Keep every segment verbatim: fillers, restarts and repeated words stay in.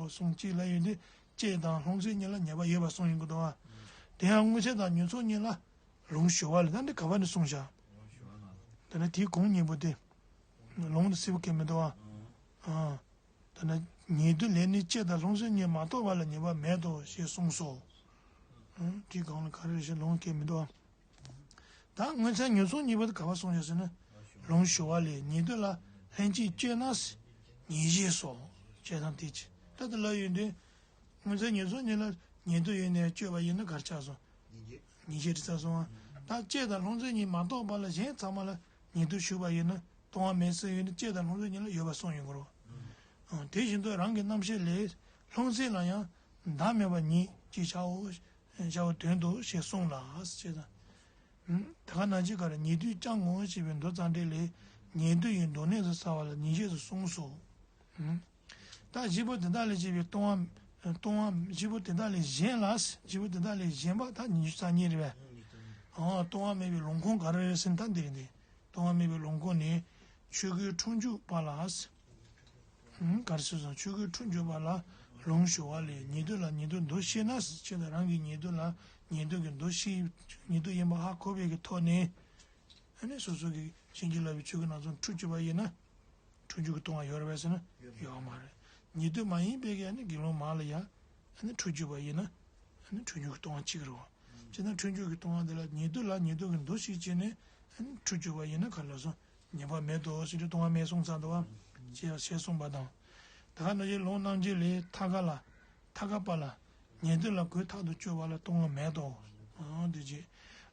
གསུངས། གཅིག་ལ་ཡོད་དུས་བསྐྱེད་དང་ལྷུང་བཟེད་གཉིས་ལ་ཉེས་པ་ཡོད་པ་གསུངས་ཡོང་གི་འདུག་བ། དེ་ཡང་དངོས་ཚད་དང་ཉོ་ཚོང་གཉིས་ལ་ལུང་ཞུ་བ་ལས། ད་འདི་ག་བ་ནས་གསུངས་བཞག་ད་ནི་དེའི་གོང་གཉིས་པོ་དེ་ལུང་དུ་སྲིད་པ་གལ་མི་འདུག་བ། ཨ། ད་ནི་ཉེ་དུ་ལས་ནི་བསྐྱེད་དང་ལྷུང་བཟེད་གཉིས་མ་གཏོགས་པ་ལ་ཉེས་པ་མེད་དོ་ཞེས་གསུངས་སོ། ཨ། དེའི་གོང་ལ་ག་རེ་རེད་ཞེས་ལུང་གལ་མི་འདུག་བ། ད་དངོས་ཚད་ཉོ་ཚོང་གཉིས་པོ་དེ་ག་བ་གསུངས་བཞག་ཟེར་ན། ལུང་ཞུ་བ་ལས། ཉེ་དུ་ལ་ལྷན་ཅིག་སྤྱོད་ན་ཉེས་བྱས་སོ། ཞེས་དང་དེ་ཅི། ད་དེ་ལ་ཡོད་དུས། དངོས་ཚད་ཉོ་ཚོང་གཉིས་ལ་ཉེ་དུ་ཡོད་ནས་སྤྱོད་པ་ཡིན་ན་ག་རེ་ཆགས་སོང་། ཉེས་བྱས་དེ་ཆགས་སོང་བ། ད་བསྐྱེད་དང་ལྷུང་བཟེད་གཉིས་མ་གཏོགས་པ་ལ་གཞན་ཚང་མ་ལ་ཉེ་དུ་ཞུགས་པ་ཡིན་ན་ལྟུང་བ་མེད་ཟེར་ཡོད་ན་བསྐྱེད་དང་ལྷུང་བཟེད་གཉིས་ལ་ཡོད་པ་གསུངས་ཡོང་གི་རེད་བ། ཨང་། དེ་བཞིན་དུ་རང་གི་རྣམ་བཤད་ལས། ལྷུང་བཟེད་ལ་ཡང་བདག་མེད་པ་ཉིད་ཅེས་བྱའོ། བྱ་བའི་དོན་དུ་ཞེས་གསུངས་ལ་ཞེས་དང་། ད་ག་ནང་བཞིན་ག་རེ། ཉེ་དུས་ཀྱང་ངོ་ཞེས་པའི་མདོ་རྩ་འགྲེལ་ལས། ཉེ་དུ་ཡི་མདོ་གནས་སུ་བྱ་བ་ལ་ཉེས་བྱས་སུ་གསུངས་སོ། ད་བཞི་པོ་དེ་དག་ལས་བྱས་པའི་ལྟུང་བ། ལྟུང་བ་བཞི་པོ་དེ་དག་ལས་གཞན་ལ། བཞི་པོ་དེ་དག་ལས་གཞན་པ་ད་ཉི་ཤུ་རྩ་གཉིས་རེད་པས། ཨང་། ལྟུང་བ་མེད་པའི་ལུང་ཁུངས་ག་རེ་རེད་ཟེར་ན་ད་འདི་རེད་འདི། ལྟུང་བ་མེད་པའི་ལུང་ཁུངས་ནི། ཆོས་སྐུའི་འཁྲུལ་འཇུག་པ་ལ། ཨང་། ག་རེ་ཟེར་སོང་། ཆོས་སྐུའི་འཁྲུལ་འཇུག་པ་ལ་ལུང་ཞུ་བ་ལས། ཉེ་དུ་ལ་ཉེ་དུ་མདོ་ཤེས་ན། ཁྱེད་དང་རང་གི་ཉེ་དུ་ལ་ཉེ་དུ་གི་མདོ་ཤེས། ཉེ་དུ་ཡིན་པ་ཧ་གོ་བའི་གི་ཐོག་ནས། ཨ་ནི་སོ་སོ་གི་བྱིན་གྱིས་བརླབས་པའི་ཆོས་སྐུ་ནང་ཚུན་འཁྲུལ་གྱུར་པ་ཡིན་ན། འཁྲུལ་འཇུག་གི་ལྟུང་བ་ཡོད་རེད་པས་ཟེར་ན་ཡོད་མ་རེད། ཉེ་དུ་མ་ཡིན་པའི་གི་ཨ་ནི་དགེ་སློང་མ་ལ་ཡང་ཨ་ནི་འཁྲུལ་འཇུག་པ་ཡིན་ན་ཨ་ནི་འཁྲུལ་འཇུག་གི་ལྟུང་བ་གཅིག་རེད་བ། བྱས་ན་འཁྲུལ་འཇུག་གི་ལྟུང་བ་འདི་ལ་ཉེ་དུ་ལ་ཉེ་དུ་གི་མདོ་ཤེས་བྱས་ནས་ཨ་ནི་འཁྲུལ་འཇུག་པ་ཡིན་ན་ག་ལ་སོང་། ཉེས་པ་མེད་དོ་ཞེས་ཏེ་ལྟུང་བ་མེད་གསུངས་ཚར་འདུག་བ། ཞེས་ཞེས་གསུངས་པ་དང་། ད་ག་ནང་བཞིན་ལུང་རྣམ་འབྱེད་ལས། ཐ་ག་ལ། ཐ་ག་པ་ལ། ཉེ་དུ་ལ་གུས་ཐག་ཏུ་གཅོད་པ་ལ་ལྟུང་བ་མེད་དོ། ཨང་། འདི་བྱས།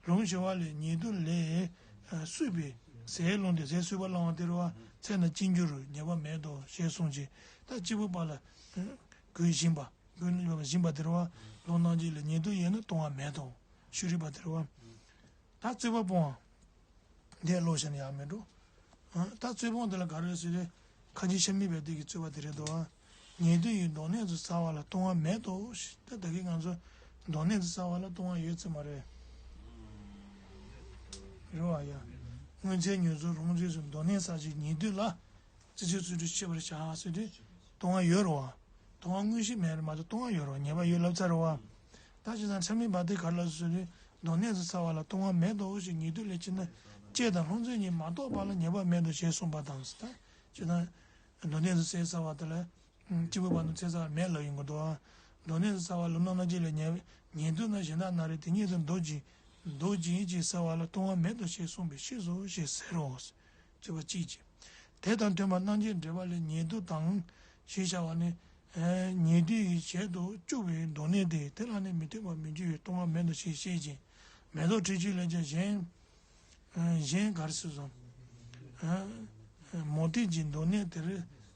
ལུང་ཞུ་བ་ལས། ཉེ་དུ་ལས་གསོས་པའི་ཟས་བླངས་ཏེ། ཟས་གསོས་པ་བླངས་པ་དེ་རེད་བ། ཚེ་ན་ཅི་འགྱུར་ཉེས་པ་མེད་དོ་ཞེས་གསུངས་ཀྱི། ད་སྐྱེས་བུ་པ་ལ་གུས་བཞིན་པ། གུས་བཞིན་པ་དེ་རེད་བ། ལུང་རྣམ་འབྱེད་ལས། ཉེ་དུ་ཡིན་ན་ལྟུང་བ་མེད་དོ། ཤུལ་རིགས་པ་དེ་རེད་བ། ད་རྩོད་པ་སྤོང་བ། འདི་ཀློག་བྱས་ན་ཡག་མེད་འགྲོ། ཨ། ད་རྩོད་སྤོང་འདི་ལ་ག་རེ་ཟེར་རེད། ཁ་ཆེ་ཤ་མི་བས་འདི་གི་རྩོད་པ་དེ་རེད་དོ། ཉེ་དུ་ཡི་མདོ་གནས་སུ་བྱ་བ་ལ་ལྟུང་བ་མེད་དོ། ད་ད་གིན་ང་ཚོ་མདོ་གནས་སུ་བྱ་བ་ལ་ལྟུང་བ་ཡོད་ཚེ་མ་རེད། རེད་བ་ཡ། དངོས་ཚད་ཉོ་ཚོང་ལྷུང་བཟེད་སོགས་མདོ་གནས་བྱ་བྱེད་ཉེ་དུ་ལ། རྩི་ཚུལ་རྩོད་སྒྲུབ་ཤེས་པར་བྱ་ཟེར་དུས། ལྟུང་བ་ཡོད་རེད་བ། ལྟུང་བ་དངོས་གཞི་མེད་རེད་མ་གཏོགས་ལྟུང་བ་ཡོད་རེད་བ། ཉེས་པ་ཡོད་ལབ་ཚར་རེད་བ། ད་བྱས་ཙང་ཆ་མེད་པ་དེ་ག་རེ་ལབ་ཟེར་དུས། མདོ་གནས་སུ་བྱ་བ་ལ་ལྟུང་བ་མེད་དོ་ཞེས་ཉེ་དུ་ལས་བྱས་ན། བསྐྱེད་དང་ལྷུང་བཟེད་གཉིས་མ་གཏོགས་པ་ལ་ཉེས་པ་མེད་དོ་ཞེས་གསུངས་པ་དང་། ད་བྱས་ཙང་། མདོ་གནས་སུ་བྱ་བ་དེ་ལ། སྐྱེས་བུ་པ་ནི་ཚེ་ས་མེད་ལ་ཡིན་དགོས་འདུག་མདོ་གནས་སུ་བྱ་བ་ལ་ལུང་རྣམ་འབྱེད་ལས། ཉེ་ཉེ་དུ་ན་གཞན་དག་ན་རེ་དེ་ཉིད་དུ་འདོད་ཅིང་འདོད་ཅིང་ཅེས་བྱ་བ་ལ་ལྟུང་བ་མེད་དོ་ཞེས་གསུངས་པས་ཤེས་སོ་ཞེས་ཟེར་རོ། རྩོད་པ་གཅིག་བྱས། དེ་དང་མཐུན་པར་རྣམ་འབྱེད་འགྲེལ་པ་ལས། ཉེ་དུ་དང་ཞེས་བྱ་བ་ནི། ཉེ་དུ་ཡི་བྱེད་དུ་བཅུག་པའི་མདོ་གནས་ཏེ། དེ་ལ་ནི་མི་མཐུན་པ་མི་འགྱུར་བའི་ལྟུང་བ་མེད་དོ་ཞེས་བཤད་ཅིང་། མེ་ཏོག་དྲི་ཆུ་ལས་ཀྱང་གཞན། གཞན་ག་རེ་ཟེར་སོང་། མུ་སྟེགས་ཀྱི་མདོ་གནས་དེར་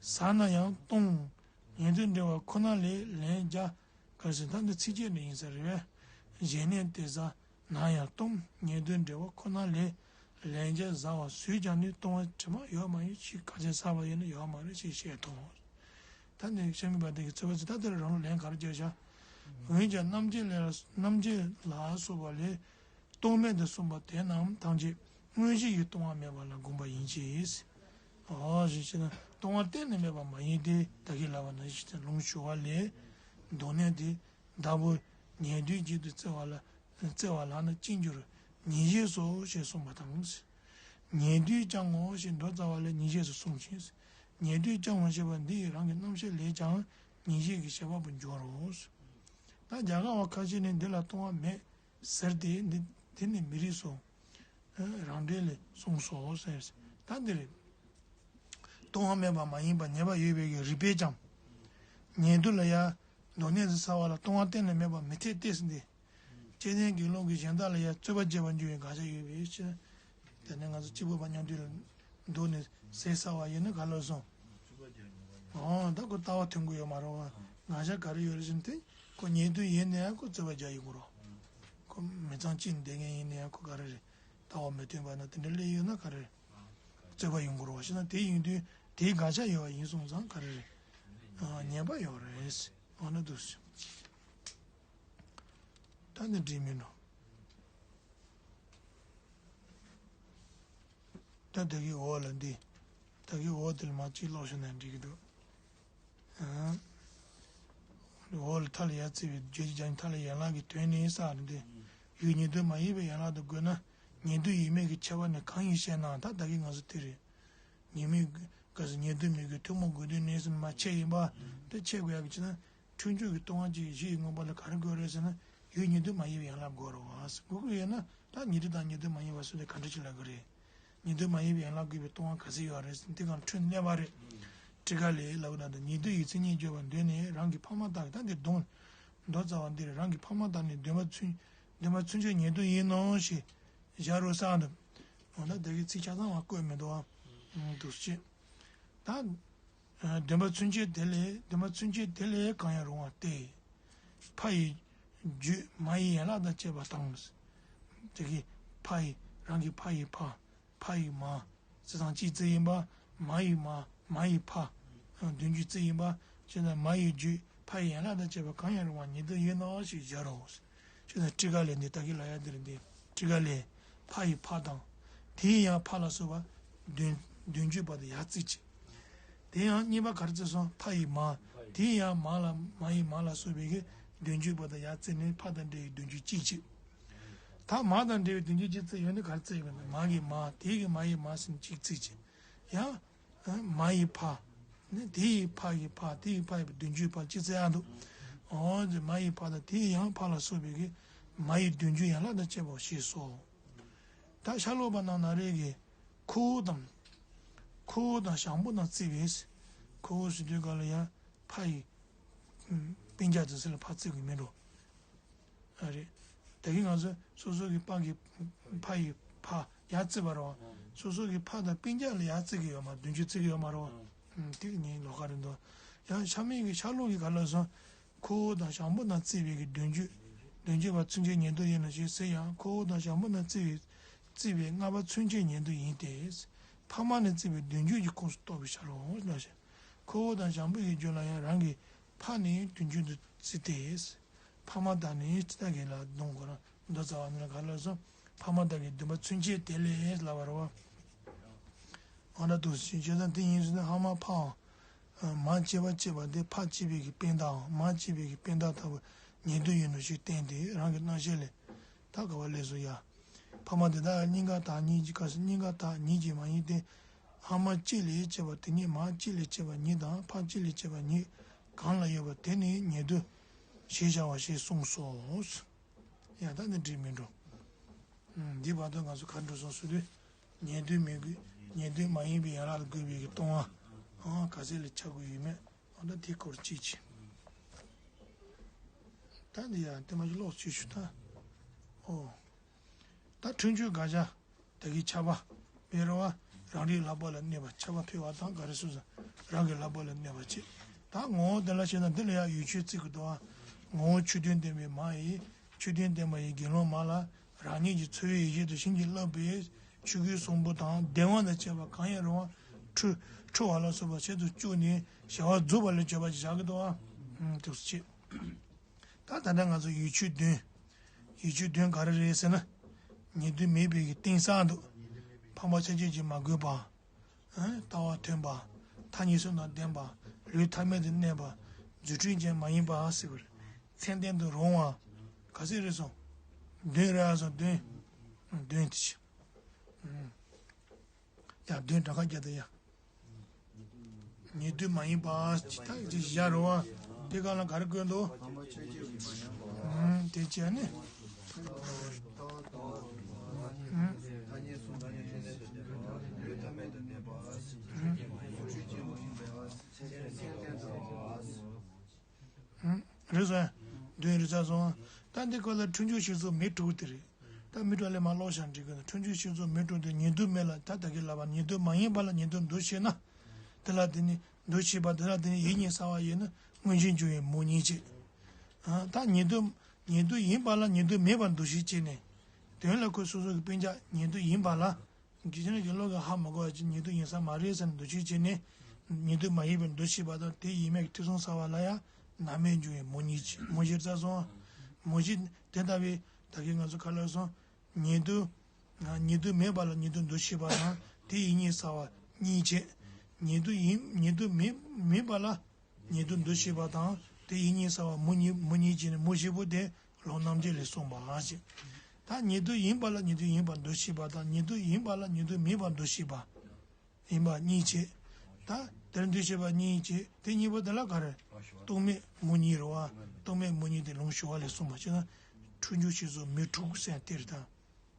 ཟ་ན་ཡང་ལྟུང་། ཉེ་དུ་འབྲེལ་བ་ཁོ་ན་ལས་ལན་བརྒྱ། ག་རེ་ཟེར། ད་འདི་ཚིགས་བཅད་འདི་ཡིན་ས་རེད་པས། གཞན་གནས་དེར་ཟ་ན་ཡང་ལྟུང་། ཉེ་དུ་འབྲེལ་བ་ཁོ་ན་ལས་ལན་བརྒྱ་ཟ་བ་སུས་ཀྱང་ནི་ལྟུང་བ་དྲི་མ་ཡོད་མ་ཡིན། ཕྱིས་ག་ཚད་ཟ་བ་ཡིན་ན་ཡོད་མ་རེད་ཅེས་བཤད་དོ། ད་འདི་ཤ་མི་བ་འདི་གི་རྩོད་པ་ཚིག་ད་འདིར་རང་ལུགས་ལན་ག་རེ་བརྒྱབ་བཞག་འོན་ཀྱང་རྣམ་འབྱེད་ལ་རྣམ་འབྱེད་ལ་སོགས་པ་ལས། ལྟུང་མེད་དུ་གསུངས་པ་དེ་རྣམས་ཐམས་ཅད་དངོས་གཞི་ཡི་ལྟུང་བ་མེད་པ་ལ་དགོངས་པ་ཡིན་གྱི། འོ་ཞེས་བྱས་ན་ལྟུང་བ་གཏན་ནས་མེད་པ་མ་ཡིན་ཏེ། ད་གིན་ལབ་པ་ནང་བཞིན་ལུང་ཞུ་བ་ལས། མདོ་གནས་དེ་བདག་པོ་ཉེ་དུའི་རྒྱུད་དུ་བརྩི་བ་ལ་བརྩི་བ་ལ་ནི་ཅི་འགྱུར་ཉེས་བྱས་སོ་ཞེས་གསུངས་པ་དང་། ཉེ་དུས་ཀྱང་ངོ་ཞེས་མདོ་རྩ་བ་ལས་ཉེས་བྱས་སུ་གསུངས་ཤིང་། ཉེ་དུས་ཀྱང་ངོ་ཞེས་པ་འདི་ཡི་རང་གི་རྣམ་བཤད་ལས་ཀྱང་ཉེས་བྱས་ཀྱི་བྱེད་པ་པོ་འགྱུར་རོ། ད་རྒྱ་གར་བ་ཁ་ཤས་ནི་འདི་ལ་ལྟུང་བ་མེད། ཟེར་ཏེ་འདི་འདི་ནི་མི་རིགས་སོ། རང་འགྲེལ་ལས་གསུངས་སོ་ཟེར། ད་འདི་རེད། ལྟུང་བ་མེད་པ་མ་ཡིན་པ་ཉེས་པ་ཡོད་པའི་གི་རིགས་པས་ཀྱང་། ཉེ་དུ་ལ་ཡང་མདོ་གནས་སུ་བྱ་བ་ལ་ལྟུང་བ་གཏན་ནས་མེད་པ་མི་འཐད་དེ་ཟེར་འདི། སྐྱེས་ཆེན་དགེ་སློང་གིས་གཞན་དག་ལ་ཡང་རྩོད་པ་བརྒྱབ་པར་འགྱུར་བའི་དགག་བྱ་ཡོད་པའི་ཕྱིར། དེ་ནས་ང་ཚོ་སྐྱེས་བུ་པ་མཉམ་དུ་ལ་འདུག་ནས་ཟས་ཟ་བ་ཡིན་ན་ག་ལ་སོང་། ཨོ་ད་ཁོ་ལྟ་བ་མཐུན་གྱི་ཡོད་མ་རེད་བ། ང་ཅག་ག་རེ་ཡོད་རེད་ཟེར་ན་དེ་ཁོ་ཉེ་དུ་ཡིན་ན་ཡང་ཁོ་རྩོད་པ་རྒྱག་ཡོང་གི་རེད། ཁོ་མི་ཚང་གཅིག་ནས་བསྡད་མཁན་ཡིན་ན་ཡང་ཁོ་ག་རེ་རེད། ལྟ་བ་མི་མཐུན་པ་ན་དེ་འདྲ་སླེབས་ཡོང་ན་ག་རེ་རེད། རྩོད་པ་ཡོང་གི་རེད་བ། བྱས་ན་དེ་ཡིན་དུས་དེའི་དགག་བྱ་ཡོད་པ་ཡིན་སོང་ཙང་ག་རེ་རེད། ཨ་ཉེས་པ་ཡོད་རེད། འོ་ན་འདུག་སེ། ད་ནི་འགྲིག་མིན་འགྲོ། ད་ད་གི་འོག་ལ་འདི། ད་གི་འོག་དེ་ལ་མ་གཅིག་ཀློག་ཤོག་ན་འགྲིག་གི་འདུག་ཨ། འོག་ལ་མཐའ་ལ་ཡར་བརྩིས་པའི་རྗོད་བྱེད་རྒྱ་མཚོའི་མཐའ་ལ་ཡན་ལག་གི་དོན་ནི་ས་རེད་དེ། ཡུལ་ཉིད་དུ་མ་ཡིན་པའི་ཡན་ལག་ཏུ་བགོས་ན། ཉིད་དུ་ཡིན་མིན་གྱི་ཁྱད་པར་ནི་གང་ཡིན་ཞེ་ན། ད་ད་གིན་ང་ཚོ་དེ་རེད། ཉིད་མིན་ག་ཟེར་ཉིད་དུ་མིན་གྱི་ཐུན་མོང་དགོས་དོན་ནི་ཟེར་ན་མ་ཁྱད་ཡིན་པ། དེ་ཁྱད་དགོས་ཡག་གི་ཕྱིར་ན། འཁྲུལ་འགྱུར་གྱི་ལྟུང་བ་གཅིག་གཞི་ཡི་དངོས་པོ་ལ་ག་རེ་དགོས་རེད་ཟེར་ན། ཡུལ་ཉིད་དུ་མ་ཡིན་པའི་ཡན་ལག་དགོས་རེད་བ། དགོས་ཀྱི་ཡོད་ན་ད་ཉིད་དུ་དང་ཉིད་དུ་མ་ཡིན་པ་ཟེར་དེ་ག་འདྲ་ཅིག་ལབ་དགོས་རེད། ཉིད་དུ་མ་ཡིན་པའི་ཡན་ལག་དགོས་པའི་ལྟུང་བ་ག་ཚོད་ཡོད་རེད་ཟེར་ན་དེ་གང་འཁྲུལ་གནས་པ་རེད། ཊཱི་ཀ་ལས་ལབ་ན་ད་ཉིད་དུ་ཡིད་མཚན་ཉིད་བརྗོད་པ་འདོད་ནས་རང་གི་ཕ་མ་དག་གི་ད་འདི་གདོང་། མདོ་རྩ་བ་འདིར་རང་གི་ཕ་མ་དག་ནི་བདེན་པ་མཚོན། བདེན་པ་མཚོན་བྱེད་ཉིད་དུ་ཡིན་ནོ་ཞེས་བཞག་རོ་གསུངས་འདུག་འོ་ན་ད་གི་ཚིག་ཆ་ཚང་བ་བཀོད་མི་འདུག་ཨ། འདུག་ཅེས། ད། བདེན་པ་མཚོན་བྱེད་དེ་ལས་བདེན་པ་མཚོན་བྱེད་དེ་ལས་གང་ཡང་རུང་བ་སྟེ། ཕ་ཡི་རྒྱུད་མ་ཡི་ཡན་ལག་དང་བཅས་པ་དང་། དེ་གི་ཕ་ཡི་རང་གི་ཕ་ཡི་ཕ། ཕ་ཡི་མ། བྱས་ཙང་གཅིག་བརྩིས་ཡིན་པ། མ་ཡི་མ། མ་ཡི་ཕ། དོན་བརྒྱུད་བརྩིས་ཡིན་པ། བྱས་ཙང་མ་ཡི་རྒྱུད་ཕ་ཡི་ཡན་ལག་དང་བཅས་པ་གང་ཡང་རུང་བ་ཉིད་དུ་ཡིན་ནོ་ཞེས་བཞག་རོ། ཅེས་ན་ཊཱི་ཀ་ལས་འདི་ད་གི་ལ་ཡ་འདིར་འདི་ཊཱི་ཀ་ལས། ཕ་ཡི་ཕ་དང་། དེའི་ཡང་ཕ་ལ་སོགས་པ། དོན་དོན་བརྒྱུད་པ་དང་ཡར་བརྩིས་ཀྱི། དེ་ཡང་གཉིས་པ་གར་བརྩིས་སོང་ཕ་ཡི་མ། དེའི་ཡང་མ་ལ་མ་ཡི་མ་ལ་སོགས་པའི་གི་དོན་བརྒྱུད་པ་དང་ཡར་བརྩིས་ནས་ཕ་དང་འབྲེལ་བའི་དོན་བརྒྱུད་གཅིག་བྱས། ད་མ་དང་འབྲེལ་བའི་དོན་བརྒྱུད་གཅིག་བརྩིས་ཡོད་ནི་གར་བརྩིས་ཡོད་ནི་མ་གི་མ་དེའི་གི་མ་ཡི་མ་ཟེར་ནས་གཅིག་བརྩིས་ཀྱི། ཡང་། མ་ཡི་ཕ། ནི་དེ་ཡི་ཕ་ཡི་ཕ་དེ་ཡི་ཕ་ཡི་ཕ་དོན་བརྒྱུད་ཕ་གཅིག་བརྩི་ཡག་འདུག་འོ་དེ་མ་ཡི་ཕ་དང་དེ་ཡི་ཡང་ཕ་ལ་སོགས་པའི་གི་མ་ཡི་དོན་བརྒྱུད་ཡན་ལག་དང་བཅས་པ་ཞེས་སོ། ད་ཤར་ལྷོ་པ་རྣམས་ན་རེ་གི་ཁོ་བོ་དང་། ཁོ་བོ་དང་ཞང་པོ་རྣམས་བརྩི་བས། ཁོ་བོ་ཟེར་དུས་ག་ལ་ཡང་ཕ་ཡི། སྤུན་ཀྱག་དེ་ཚོ་ལ་ཕ་བརྩི་དགོས་མིན་འགྲོ། ཨ་རེད། ད་གིན་ང་ཚོ་སོ་སོ་གི་ཕ་གི་ཕ་ཡི་ཕ་ཡར་བརྩི་བ་རེད་བ། སོ་སོ་གི་ཕ་དང་སྤུན་ཀྱག་ལ་ཡར་བརྩི་གི་ཡོད་མ་དོན་བརྒྱུད་བརྩི་གི་ཡོད་མ་རེད་བ། དེ་གི་ཉིན་ལོགས་ཀ་རེད་འདུག་ཡང་ཤ་མེད་ཀྱི་ཤར་ལྷོ་གི་ག་ལ་སོང་། ཁོ་བོ་དང་ཞང་པོ་རྣམས་བརྩི་བའི་གི་དོན་བརྒྱུད། དོན་བརྒྱུད་པ་མཚོན་བྱེད་ཉིད་དུ་ཡིན་ནོ་ཞེས་ཟེར་ཡང་ཁོ་བོ་དང་ཞང་པོ་རྣམས་བརྩི་བའི། བརྩི་བའི་ལྔ་པ་མཚོན་བྱེད་ཉིད་དུ་ཡིན་ཏེ། ཕ་མ་ནི་བརྩི་བའི་དོན་བརྒྱུད་ཀྱི་ཁོངས་སུ་གཏོགས་པའི་ཕྱིར་རོ། ཁོ་བོ་དང་ཞང་པོ་ཡི་རྒྱུད་ལ་ཡང་རང་གི་ཕ་ནི་དོན་བརྒྱུད་དུ་བརྩི་སྟེ། ཕ་མ་དག་ནི་ཅི་ལྟར་གྱི་ལ་གདོང་ཁོ་རང་མདོ་རྩ་བ་ནི་ལ་ག་ལ་སོང་ཕ་མ་དག་གི་བདེན་པ་མཚོན་བྱེད་དེ་ལས་ལབ་པ་རེད་བ། འོ་ན་དུ་ཞེས་བྱ་དང་དེ་ཡིན་ཟེར་ན་ཧ་མ་ཕའང་། མ་སྐྱེས་པ་སྐྱེས་པ་དེ་ཕ་སྐྱེས་པའི་གི་དཔེ་དང་མ་སྐྱེས་པའི་གི་དཔེ་དག་ལྟ་བུ་ཉིད་དུ་ཡིན་ནོ་ཞེས་བསྟན་ཏེ་རང་གི་རྣམ་བཤད་ལས། ད་ག་བ་ལས་སུ་ཡ། ཕ་མ་དེ་དག་གཉིས་ཀ་དག་ཉིད་ཀྱི་སྐབས་སུ་གཉིས་ཀ་དག་ཉིད་ཀྱིས་མ་ཡིན་ཏེ། ཕ་མ་གཅིག་ལས་སྐྱེས་པ་དེ་ཉིད་མ་གཅིག་ལས་སྐྱེས་པ་ཉིད་དང་ཕ་གཅིག་ལས་སྐྱེས་པ་ཉིད་གང་ལ་ཡོད་པ་དེ་ནི་ཉིད་དུ་ཞེས་བྱ་བ་ཞེས་གསུངས་སོ། ཡང་ད་ནི་འགྲིག་མི་འགྲོ། འདི་བར་དུ་ང་ཚོ་ག་འགྲོ་སོང་ཟེར་དུས། ཉན་ཐོས་མི་དགོས་ཉན་ཐོས་མ་ཡིན་པའི་ཡན་ལག་ལ་དགོས་པའི་གི་ལྟུང་བ། ག་ཚད་ལ་ཆགས་དགོས་ཡོད་མེད་འོ་ན་དེ་སྐོར་གཅིག་བྱས། ད་འདི་ཡང་དེ་མ་གི་ཀློག་ཅིག་ཞུ་ད། ཨོ། ད་འཁྲུལ་འགྱུར་དགག་བྱ། ད་གི་ཆ་བ། མེ་རོ་བ། རང་རིག་ལྷག་པ་ལ་གནས་པ་ཆ་བ་འཕེལ་བ་དང་ག་རེ་སོ་སོ། རང་གི་ལྷག་པ་ལ་གནས་པ་བྱེད། ད་ངོ་བོ་དེ་ལ་བྱས་ན་འདི་ལ་ཡང་ཡུལ་ཆོས་བརྩི་གི་འདུག་ཨ། ངོ་བོ་ཆོས་དོན་བསྟན་པའི་མ་ཡིས། ཆོས་དོན་བསྟན་པ་ཡི་དགེ་སློང་མ་ལ། རང་ཉིད་ཀྱི་འཚོ་བའི་ཡེ་ཤེས་དང་བྱིན་གྱིས་བརླབས་པའི་ཆོས་སྐུའི་གསུང་འབུམ་དང་བདེན་དཔང་དང་བཅས་པ་གང་ཡང་རུང་བ་འཁྲུལ་འཁྲུལ་བ་ལ་སོགས་པ་བྱེད་དུ་བཅུག་ནས་བྱ་བ་རྫོགས་པ་ལ་བརྗོད་པ་ཞིག་བཞག་གི་འདུག་ཨ། ཐུགས་རྗེ་ཆེ། ད་ད་ལྟ་ང་ཚོ་ཡུལ་ཆོས་བདུན། ཡུལ་ཆོས་བདུན་ག་རེ་རེད་ཟེར་ན། ཉན་ཐོས་མེད་པའི་གི་རྟེན་གསར་འདུག་ཕ་མ་ཆ་བྱད་ཀྱིས་མ་གོས་པ། ལྟ་བ་མཐུན་པ། ཐ་སྙད་གསུམ་དང་ལྡན་པ། ལུས་ཐ་མལ་དུ་གནས་པ། རྫུ་འཕྲུལ་ཅན་མ་ཡིན་པ་ཟེར་བ་རེད། མཚན་ལྡན་དུ་རུང་བ། ག་ཚད་རེད་སོང་། བདུན་རེད་ཨ་སོང་བདུན། བདུན་དེ་ཆེ། ཡ་བདུན་དྲག་ཁ་རྒྱ་དུ་ཡ། ཉེ་དུས་མ་ཡིན་པ་ཅི་ཐག་ཅིག་བཞག་རོགས། དེ་ག་ལ་ག་རེ་བཀོད་འདུག་དེ་བྱས་ནས། རེད་སོང་། དོན་རེད་ཚར་སོང་། ད་འདི་སྐོར་ལ་འཁྲུལ་འགྱུར་ཞིག་ཚོ་མེད་འགྲོ་གི་དེ་རེད། ད་མི་འགྲོ་ལས་མ་ཀློག་བཞག་འགྲིག་གི་འཁྲུལ་འགྱུར་ཞིག་ཚོ་མེད་འགྲོ་དེ་ཉེ་དུས་མེད་ལ་ད་ད་གི་ལབ་པ་ཉེ་དུས་མ་ཡིན་པ་ལ་ཉེ་དུས་འདུ་ཤེས་ན། དེ་ལ་དེ་ནི་འདུ་ཤེས་པ་དེ་ལ་དེ་ནི་ཡིད་གཉིས་ས་བ་ཡིན་ན་མངོན་ཤེས་འབྱུང་བའི་མོ་ཉིད་ཅེས། ད་ཉེ་དུས་ཉེ་དུས་ཡིན་པ་ལ་ཉེ་དུས་མེད་པར་འདུ་ཤེས་བསྐྱེད་ནས། དོན་ལ་ཁོ་སོ་སོ་གི་སྤུན་ཀྱག་ཉེ་དུས་ཡིན་པ་ལ། དགེ་ཆེ་ནས་དགེ་སློང་གིས་ཧ་མ་གོ་བ་ཅིག་ཉེ་དུས་ཡིན་ས་མ་རེད་ཟེར་ནས་འདུ་ཤེས་བྱས་ནས། ཉེ་དུས་མ་ཡིན་པའི་འདུ་ཤེས་པ་དང་དེ་ཡིན་མེད་ཀྱི་ཐེ་ཚོམ་ཟ་བ་ལ་ཡང་ནམ་མེད་འབྱུང་བའི་མོ་ཉིད་ཅེས་མོ་ཤེས་རྩ་སོང་། མོ་ཤེས་དེ་ལྟ་བུའི་ད་གིན་ང་ཚོ་ག་ལ་སོང་། ཉེ་དུས། ཉེ་དུས་མེད་པ་ལ་ཉེ་དུས་འདུ་ཤེས་པ་དང་དེ་ཡིད་གཉིས་ས་བ་གཉིས་བྱས། ཉེ་དུས་ཡིན་ཉེ་དུས་མེད་མེད་པ་ལ། ཉེ་དུས་འདུ་ཤེས་པ་དང་ དེ་ཡིད་གཉིས་ཟ་བ་མུ་གཉིས་མུ་གཉིས་བྱས་ནས་མུ་བཞི་པོ་དེ་ལུང་རྣམ་འབྱེད་ལས་གསུངས་པ་ཞེས། ད་ཉིད་དུ་ཡིན་པ་ལ་ཉིད་དུ་ཡིན་པར་འདུ་ཤེས་པ་དང་ཉིད་དུ་ཡིན་པ་ལ་ཉིད་དུ་མེད་པར་འདུ་ཤེས་པ། ཡིན་པ་གཉིས་བྱས། ད་དེར་འདུ་ཤེས་པ་གཉིས་བྱས་དེ་གཉིས་པོ་དེ་ལ་ག་རེ། རྟོག་མེད་མུ་གཉིས་རེད་བ། རྟོག་མེད་མུ་གཉིས་དེ་ལུང་ཞི་བ་ལས་གསུངས་པ་ཞེ་ན། འཁྲུལ་འགྱུར་ཞེས་སོགས་མི་འཁྲུགས་ཟེར་དེ་རེད་ད།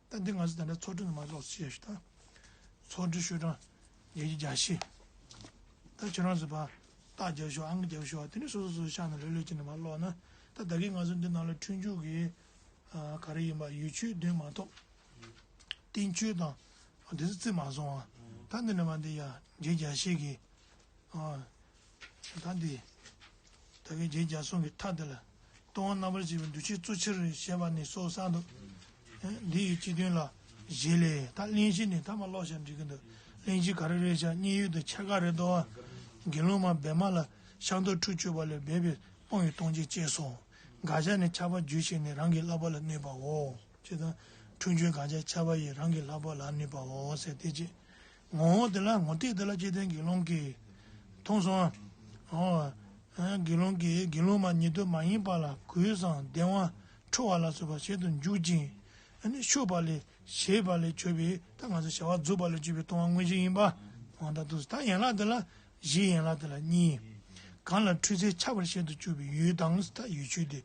ད་འདི་ང་ཚོ་ད་ལྟ་ཚོགས་འདུ་ནང་མར་ཀློག་ཅིག་བྱས་ཤིག་ད། ཚོགས་འདུ་ཤོག་གྲངས་བརྒྱད་ཅུ་གྱ་བཞི། ད་ཁྱོད་རང་ཚོ་ཕར་རྟགས་རྒྱབ་ཤོག་ཨང་ཀི་རྒྱབ་ཤོག་དེ་ནས་སོ་སོ་སོ་སོའི་ཤག་ནས་ལྷོད་ལྷོད་བྱས་ནས་མར་ཀློག་ན། ད་ད་གིན་ང་ཚོ་འདི་ནང་ལ་འཁྲུལ་འགྱུར་གྱི་ཨ་ག་རེ་ཡིན་པ་ཡུལ་ཆོས་འདོན་མ་ཐུབ། རྟེན་ཆོས་དང་། འདི་ཚོ་བརྩི་མ་སོང་ཨ། ད་འདི་ནས་མར་འདི་ཡ་བརྒྱད་ཅུ་གྱ་བཞི་གི་ཨ། ད་འདི། ད་གིན་བརྒྱད་ཅུ་གྱ་གསུམ་གྱི་མཐའ་འདི་ལ། ལྟུང་བ་རྣམ་པར་བཅད་པའི་འདུ་བྱེད་གཙོ་ཆེར་བྱེད་པ་ནི་སོགས་གསུངས་འདུག་འདི་ཡི་སྤྱི་དོན་ལ། གཞི་ལས་ད་གླེང་གཞི་ནི་ད་མར་ཀློག་བྱས་འགྲིག་གི་འདུག་གླེང་གཞི་ག་རེ་རེད་ཤག་བརྙས་ཡུལ་དུ་ཆ་ག་རེ་འདུག་བ། དགེ་སློང་མ་བེ་མ་ལ་ཤ་མདོག་འཁྲུལ་གཅོད་པ་ལས་འབད་པའི་སྤོང་བའི་ལྟུང་བྱེད་ཅེས་སོ། དགག་བྱ་ནི་ཆགས་པ་རྒྱུ་བྱས་ནས་རང་གི་བསླབ་པ་ལ་གནོད་པའོ། ཅེས་དང་། འཁྲུལ་འགྱུར་དགག་བྱ་ཆགས་པ་ཡིས་རང་གི་བསླབ་པ་ལ་གནོད་པའོ་ཟེར་དེ་ཅི། ངོ་བོ་དེ་ལ་ངོ་སྤྲོད་དེ་ལ་སྤྱི་དོན་དགེ་སློང་གིས། མཐོང་སོང་། ཨོ། དགེ་སློང་གིས་དགེ་སློང་མ་ཉིད་དུ་མ་ཡིན་པ་ལ་གོས་སམ་བདེན་དཔང་འཁྲུལ་བ་ལ་སོགས་པ་བྱེད་དུ་འཇུག་ཅིང་། ཤུགས་པ་ལས་བྱས་པ་ལས་གྱུར་པའི་ད་ང་ཚོ་བྱ་བ་རྫོགས་པ་ལས་གྱུར་པའི་ལྟུང་བ་དངོས་གཞི་ཡིན་པ། འོ་ད་འདུག་ད་ཡན་ལག་དེ་ལ་གཞི་ཡན་ལག་དེ་ལ་གཉིས། གང་ལ་འཁྲུལ་ཚད་ཆགས་པར་བྱེད་དུ་གྱུར་པའི་ཡུལ་དང་ད་ཡུལ་ཆོས་དེ།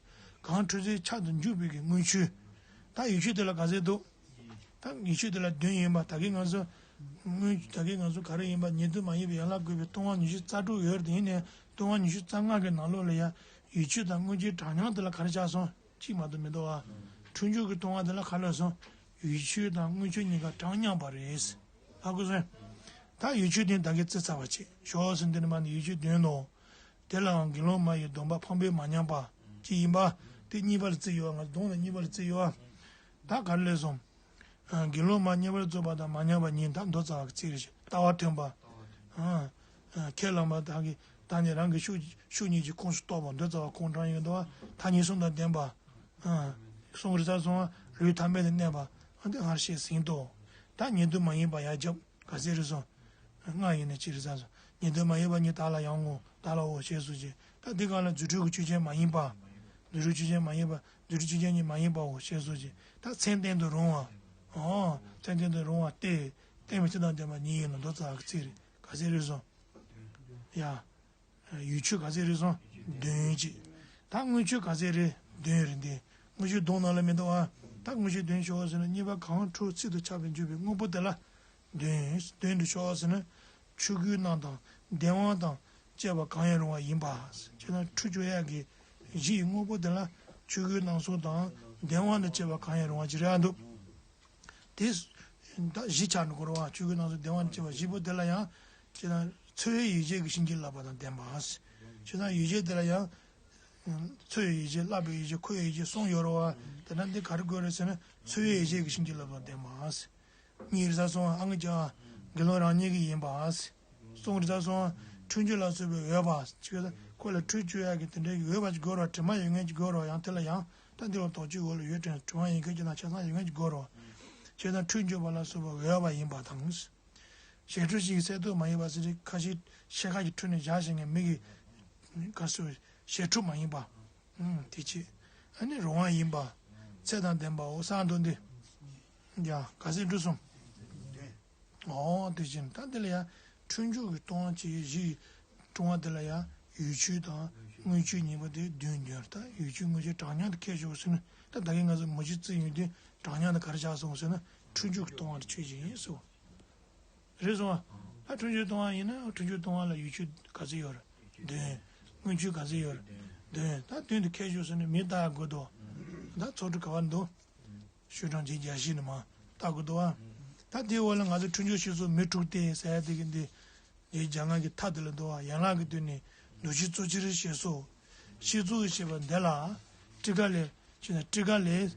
གང་འཁྲུལ་ཚད་ཆགས་སུ་འཇུག་པའི་གི་དངོས་ཆོས། ད་ཡུལ་ཆོས་དེ་ལ་ག་ཚད་འདུག་ད་ཡུལ་ཆོས་དེ་ལ་བདུན་ཡིན་པ་ད་གིན་ང་ཚོ། དངོས་ད་གིན་ང་ཚོ་ག་རེ་ཡིན་པ་ཉིད་དུ་མ་ཡིན་པའི་ཡན་ལག་བཀོད་པའི་ལྟུང་བ་ཉི་ཤུ་རྩ་དྲུག་ཡོད་རེད་དེ་ཡིན་ནའི་ལྟུང་བ་ཉི་ཤུ་རྩ་ལྔ་གི་ནང་ལོགས་ལ་ཡང་ཡུལ་ཆོས་དང་དངོས་ཆོས་གྲངས་མང་དེ་ལ་ག་རེ་ཆགས་སོང་གཅིག་མ་གཏོགས་མི་འདུག་ཨ། འཁྲུལ་འགྱུར་གྱི་ལྟུང་བ་དེ་ལ་ག་ལབ་སོང་། ཡུལ་ཆོས་དང་དངོས་ཆོས་གཉིས་ཀ་གྲངས་མཉམ་པ་རེད། ཧ་གོ་སོང་། ད་ཡུལ་ཆོས་དེ་ད་གིན་བརྩི་ཚར་བ་བྱས་ཞོག་ཟེར་འདི་ནི་མ་ནི་ཡུལ་ཆོས་བདུན་ནོ། དེ་ལའང་དགེ་སློང་མ་ཡི་སྡོམ་པ་ཕངས་པས་མ་ཉམས་པ་གཅིག་ཡིན་པ། དེ་གཉིས་པ་ལ་བརྩི་ཡོད་ང་ཚོ་སྡོམ་ལ་གཉིས་པ་ལ་བརྩི་ཡོད་ཨ། ད་ག་རེ་ལབ་སོང་། དགེ་སློང་མ་རྙེད་པར་བརྩོན་པ་དང་མ་ཉམས་པ་གཉིས་ད་མདོ་རྩ་བ་གི་ཚིག་རེད། ལྟ་བ་མཐུན་པ། ཁས་བླངས་པ་དག་གིས་ད་ནི་རང་གི་ཤུགས་ཤུགས་གཉིས་ཀྱི་ཁོངས་སུ་གཏོགས་པ་མདོ་རྩ་བ་ཁོང་དྲང་ཡོད་འདུག་བ། ཐ་སྙད་གསུམ་དང་ལྡན་པ། གསུང་རིག་ས་སོང་བ་ལུས་ཐ་མལ་དུ་གནས་པ། འདི་སྔར་བཤད་ཟིན་ཏོ། ད་ཉིད་དུ་མ་ཡིན་པ་ཡར་རྒྱབ་ག་ཚད་རེད་སོང་། ལྔ་ཡིན་ན་ཅི་རེད་ས་སོང་། ཉིད་དུ་མ་ཡིན་པ་ཉིད་བདག་ལ་ཡང་ངོ་བདག་ལའོ་ཞེས་སོ་ཅི། ད་འདི་གང་ལ་རྫུ་འཕྲུལ་གྱི་ཆོས་ཅན་མ་ཡིན་པ། རྫུ་འཕྲུལ་ཆོས་ཅན་མ་ཡིན་པ། རྫུ་འཕྲུལ་ཆོས་ཅན་ཉིད་མ་ཡིན་པའོ་ཞེས་སོ་ཅི། ད་མཚན་བསྟན་དུ་རུང་བ། ཨོ། མཚན་བསྟན་དུ་རུང་བ་སྟེ། བསྟན་པའི་ཚིག་དང་ལྡན་པ་ཉིད་ཡིན་ལ་མདོ་རྩ་བ་གི་ཚིག་རེད། ག་ཚད་རེད་སོང་། ཡ། ཡུལ་ཆོས་ག་ཚད་རེད་སོང་། བདུན་གཅིག་ད་དངོས་ཆོས་ག་ཚད་རེད། བདུན་རེད་འདི། དངོས་ཆོས་སྡོམ་ནང་ལ་མི་འདུག་ཨ། ད་དངོས་ཆོས་བདུན་ཤོག་ཟེར་ན་གཉིས་པ་གང་འཁྲུལ་ཚིག་ཏུ་ཆགས་པའི་འཇུག་པའི་དངོས་པོ་དེ་ལ། བདུན། བདུན་དུ་ཤོག་ཟེར་ན། ཆོས་སྐུའི་སྣང་དང་བདེན་དཔང་དང་བཅས་པ་གང་ཡང་རུང་བ་ཡིན་པ། ཅེ་ན་འཁྲུལ་གཅོད་ཡག་གི་གཞི་ཡི་དངོས་པོ་དེ་ལ་ཆོས་སྐུའི་སྣང་ཚུལ་དང་བདེན་དཔང་དང་བཅས་པ་གང་ཡང་རུང་བ་ཅི་རེད་འདུག་དེ་ད་གཞི་ཆགས་ནས་གོ་རུང་བ་ཆོས་སྐུའི་སྣང་ཚུལ་བདེན་དཔང་དང་བཅས་པ་བཞི་པོ་དེ་ལ་ཡང་ཅེ་ན་འཚོལ་བའི་ཡིད་བྱེད་ཀྱི་གཤིན་རྗེ་བསླབ་པ་དང་ལྡན་པ། ཅེ་ན་ཡིད་བྱེད་དེ་ལ་ཡང་འཚོལ་བའི་ཡིད་བྱེད་བསླབ་པའི་ཡིད་བྱེད་འཁོར་བའི་ཡིད་བྱེད་གསུམ་ཡོད་རུང་བ་དེ་ན་འདི་ག་རེ་དགོས་རེད་ཟེར་ན་འཚོལ་བའི་ཡིད་བྱེད་ཀྱི་གཤིན་རྗེ་བསླབ་པ་དང་ལྡན་པ། གཉིས་རེད་ས་སོང་ཨ་ང་ཅག་དགེ་སློང་རང་ཉིད་ཀྱི་ཡིན་པ། གསུམ་རེད་ས་སོང་འཁྲུལ་འགྱུར་ལ་སོགས་པའི་འོས་པ་ཅིག་ཡོད་ཁོ་ལ་འཁྲུལ་གཅོད་ཡག་གི་དེ་འདྲའི་འོས་པ་ཅིག་དགོས་རོགས་དྲི་མ་ཡོད་མཁན་ཅིག་དགོས་རོགས་ཡང་དེ་ལ་ཡང་ད་འདི་བ་དོགས་གཅོད་འོག་ལ་ཡོད་དྲན་དྲི་མ་ཡོད་མཁན་ཅིག་དང་ཆ་ཚང་ཡོད་མཁན་ཅིག་དགོས་རོགས་བྱས་ཙང་འཁྲུལ་འགྱུར་བ་ལ་སོགས་པའི་འོས་པ་ཡིན་པ་དང་། ཞེ་འཁྲུལ་ཞིག་གསལ་སྟོབས་མ་ཡིན་པ་ཟེར་ཁ་ཤས་ཤེལ་ཁ་གི་འཁྲུལ་ནས་བཞག་བཞིན་ངས་མི་གི་ག་སོ་ཞེ་འཁྲུལ་མ་ཡིན་པ། ཨུམ་དེ་ཅི། ཨ་ནི་རུང་བ་ཡིན་པ། ཚད་དང་ལྡན་པའོ་གསང་དོན་འདི། ཡ་ག་ཚད་འགྲོ་སོང་། ཨོ་དེ་བཞིན་ད་འདི་ལ་ཡ་འཁྲུལ་འཇུག་གི་ལྟུང་བ་ཅི་བཞི་ཡི་ལྟུང་བ་འདི་ལ་ཡ་ཡུལ་ཆོས་དང་དངོས་ཆོས་གཉིས་པོ་དེ་བདུན་བདུན་ད་ཡུལ་ཆོས་དངོས་ཆོས་གྲངས་མཉམ་དུ་ཁས་ཞུགས་ཟེར་ན་ད་ད་གིན་ང་ཚོ་མུ་བཞི་བརྩི་ཡོང་དུས་གྲངས་མཉམ་དུ་ག་རེ་བཞག་སོང་ཟེར་ན་འཁྲུལ་འཇུག་གི་ལྟུང་བ་དེ་ཆོས་ཅན་ཡིན་ཟེར་བ། རེད་སོང་ཨ། ད་འཁྲུལ་འཇུག་ལྟུང་བ་ཡིན་ན་འཁྲུལ་འཇུག་ལྟུང་བ་ལ་ཡུལ་ཆོས་ག་ཚོད་ཡོད་རེད། བདུན། དངོས་ཆོས་ག་ཚོད་ཡོད་རེད། བདུན། ད་བདུན་དེ་ཁས་ཞུགས་ཟེར་ནས་མི་ལྟ་ཡག་དགོས་དོ། ད་ཚོགས་དྲུག་ག་བར་འདུག་ཤོག་གྲངས་བརྒྱད་བརྒྱ་བཞི་ནས་མར་ལྟ་དགོས་འདུག་ཨ། ད་དེའི་འོག་ལ་ང་ཚོ་འཁྲུལ་འཇུག་ཤེས་ཚོགས་མི་དྲུག་སྟེ་ཟེར་ཡ་དེ་གི་འདི། འདིའི་རྒྱ་སྔགས་ཀྱི་མཐའ་དེ་ལ་འདུག་ཨ། ཡན་ལག་གི་དོན་ནི་འདུ་བྱེད་གཙོ་ཆེར་ཞེས་སོ། ཤེས་ཚོགས་ཞེས་པ་འདི་ལ། ཊཱི་ཀ་ལས། ཅེ་ན་ཊཱི་ཀ་ལས།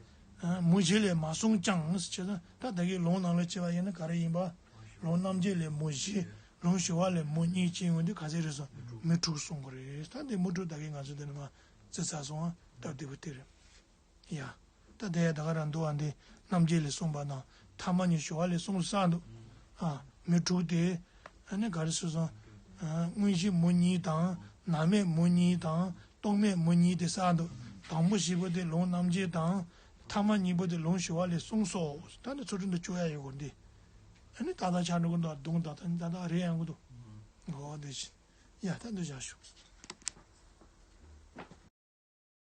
མུ་བཞི་ལས་མ་གསུངས་ཀྱང་ཅེ་ན་ད་ད་གི་ལུང་ནང་ལ་བྱས་པ་ཡིན་ན་ག་རེ་ཡིན་པ། ལུང་རྣམ་འབྱེད་ལས་མུ་བཞི། ལུང་ཞི་བ་ལས་མུ་གཉིས་ཅེས་ཡོང་དུས་ག་ཚད་རེད་སོང་། མུ་དྲུག་གསུང་གི་རེད། ད་འདི་མུ་དྲུག་ད་གི་ང་ཚོ་འདི་ནས་མར་བརྩི་ཚར་སོང་ཨ། སྟབས་བདེ་པོ་དེ་རེད། ཡ། ད་དེ་ཡ་ད་ག་རང་འདུག་ཨ། འདི་རྣམ་འབྱེད་ལས་གསུངས་པ་དང་ཐ་མ་གཉིས་ཞི་བ་ལས་གསུངས་སོང་འདུག་ཨ། མུ་དྲུག་སྟེ། ཨ་ནི་ག་རེ་ཟེར་སོང་། དངོས་གཞི་མུ་གཉིས་དང་ནམ་མེད་མུ་གཉིས་དང་ རྟོག་མེད་མུ་གཉིས་དེ་གསལ་འདུག་དང་པོ་བཞི་པོ་དེ་ལུང་རྣམ་འབྱེད་དང་། ཐ་མ་གཉིས་པོ་དེ་ལུང་ཞི་བ་ལས་གསུངས་སོ། ད་ནི་ཚུལ་ཁྲིམས་དུ་བཅུག་ཡ་ཡོད་གོ་འདི། ཨ་ནི་ད་ལྟ་ཆ་འགྲོ་གི་འདུག་དུང་ད་ད་ད་ད་རེད་ཡང་གི་འདུག་འོ་དེ་བཞིན། ཡ་ད་འདི་བཞག་ཞུ།